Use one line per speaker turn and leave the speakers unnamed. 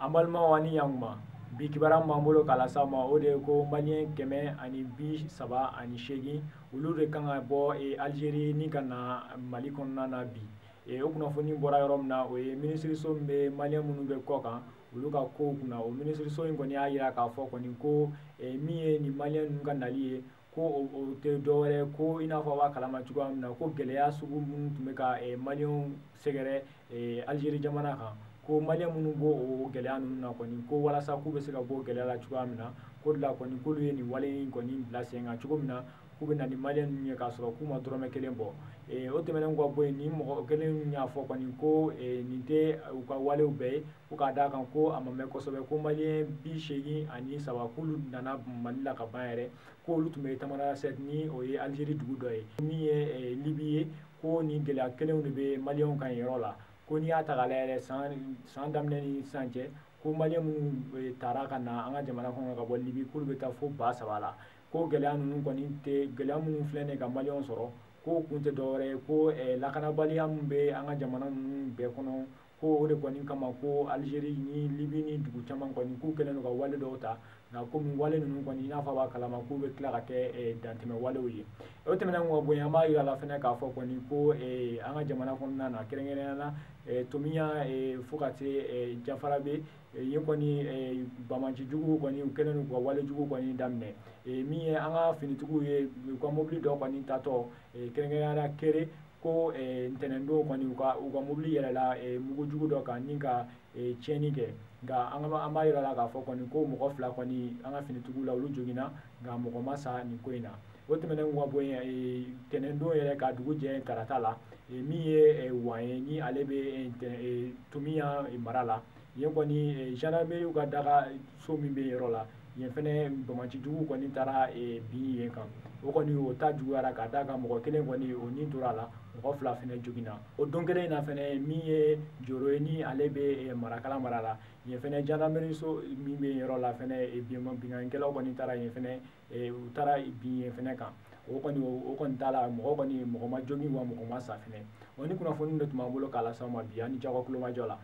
An balimaw ani yankuma, bi kibaruya min b'an bolo k'a lase aw ma, o de ye ko maliyɛn 138 olu de kan ka bɔ Algérie ni ka na Mali kɔnɔna na bi. O kunnafoni bɔra yɔrɔ min na, o ye minisiriso min bɛ maliyɛn minnu bɛ kɔ kan olu ka kow kunna. O minisiriso in kɔni y'a jira k'a fɔ kɔni ko min ye nin maliyɛn ninnu ka nali ye, ko o tɛ dɔwɛrɛ ko i n'a fɔ a b'a kalama cogoya min na, ko gɛlɛya sugu minnu tun bɛ ka maliyɛnw sɛgɛrɛ Algérie jamana kan, ko maliyɛn minnu b'o o gɛlɛya ninnu na kɔni, ko walasa k'u bɛ se ka bɔ gɛlɛya la cogoya min na, k'o de la kɔni k'olu ye nin wale in kɔni bila sen kan cogo min na, k'u bɛ na ni maliyɛn ninnu ye k'a sɔrɔ k'u ma dɔrɔmɛ kelen bɔ. O tɛmɛnen kɔ bɔ yen, nin mɔgɔ kelen y'a fɔ kɔni ko nin tɛ u ka walew bɛɛ ye, ko k'a d'a kan ko a ma mɛn kosɛbɛ, ko maliyɛn 83 k'olu nana Mali la ka ban yɛrɛ, k'olu tun bɛ Tamanrasset ni o ye Algérie dugu dɔ ye, min ye Libi ye, ko nin gɛlɛya kelenw de bɛ maliyɛnw kan yen yɔrɔ la. Ko n'i y'a ta k'a lajɛ yɛrɛ, san daminɛ ni sisan cɛ, ko maliyɛn minnu taara ka na an ka jamana kɔnɔ ka bɔ Libi, k'olu bɛ taa fo 3000 la. Ko gɛlɛya ninnu kɔni tɛ gɛlɛya minnu filɛ nin ye ka maliyɛnw sɔrɔ, ko kun tɛ dɔwɛrɛ ye, ko lakanabaliya min bɛ an ka jamana ninnu bɛɛ kɔnɔ, ko o de kɔni kama ko Algérie ni Libi ni dugu caman kɔni k'u kɛlen don ka wale dɔw ta, nka komi wale ninnu kɔni i n'a fɔ a b'a kalama k'u bɛ tila ka kɛ dantɛmɛ walew ye. O tɛmɛnen kɔ bɔ yen, an b'a yira la fɛnɛ k'a fɔ kɔni ko an ka jamana kɔnɔna na, kɛrɛnkɛrɛnnenya la Tomiya fo ka se Jafarabe yen kɔni, banbaanci juguw kɔni u kɛlen don k'u ka wale jugu kɔni daminɛ. Min ye an ka finitigiw ye, u ka mobili dɔ kɔni tatɔ, kɛrɛnkɛrɛnnenya la Kere, ko ntɛnɛndon kɔni u ka mobili yɛlɛla mugujugu dɔ kan ni ka tiɲɛni kɛ. Nka an b'a yira la k'a fɔ kɔni ko mɔgɔ 2 kɔni an ka finitigiw la olu joginna, nka mɔgɔ ma sa nin ko in na. O tɛmɛnen kɔ bɔ yen, ntɛnɛndon yɛrɛ ka dugu jɛ tarata la, min ye Wan ye ni ale bɛ Tomiya mara la, yen kɔni gendarmerie ka daga so min bɛ yɔrɔ la, yen fɛnɛ banbaanci juguw kɔni taara bin yen kan. O kɔni o ta juguyara ka d'a kan mɔgɔ kelen kɔni o ni tora a la, mɔgɔ 2 fɛnɛ joginna. O don kelen in na fɛnɛ, min ye Joro ye ni ale bɛ Marakala mara la, yen fɛnɛ gendarmerie so min bɛ yɔrɔ la fɛnɛ, binkannikɛlaw kɔni taara yen fɛnɛ, u taara bin yen fɛnɛ kan. O kɔni t'a la, mɔgɔ kɔni mɔgɔ ma jogin wa mɔgɔ ma sa fɛnɛ. O ni kunnafoni de tun b'an bolo k'a lase aw ma bi. An ni jago kulomajɔ la.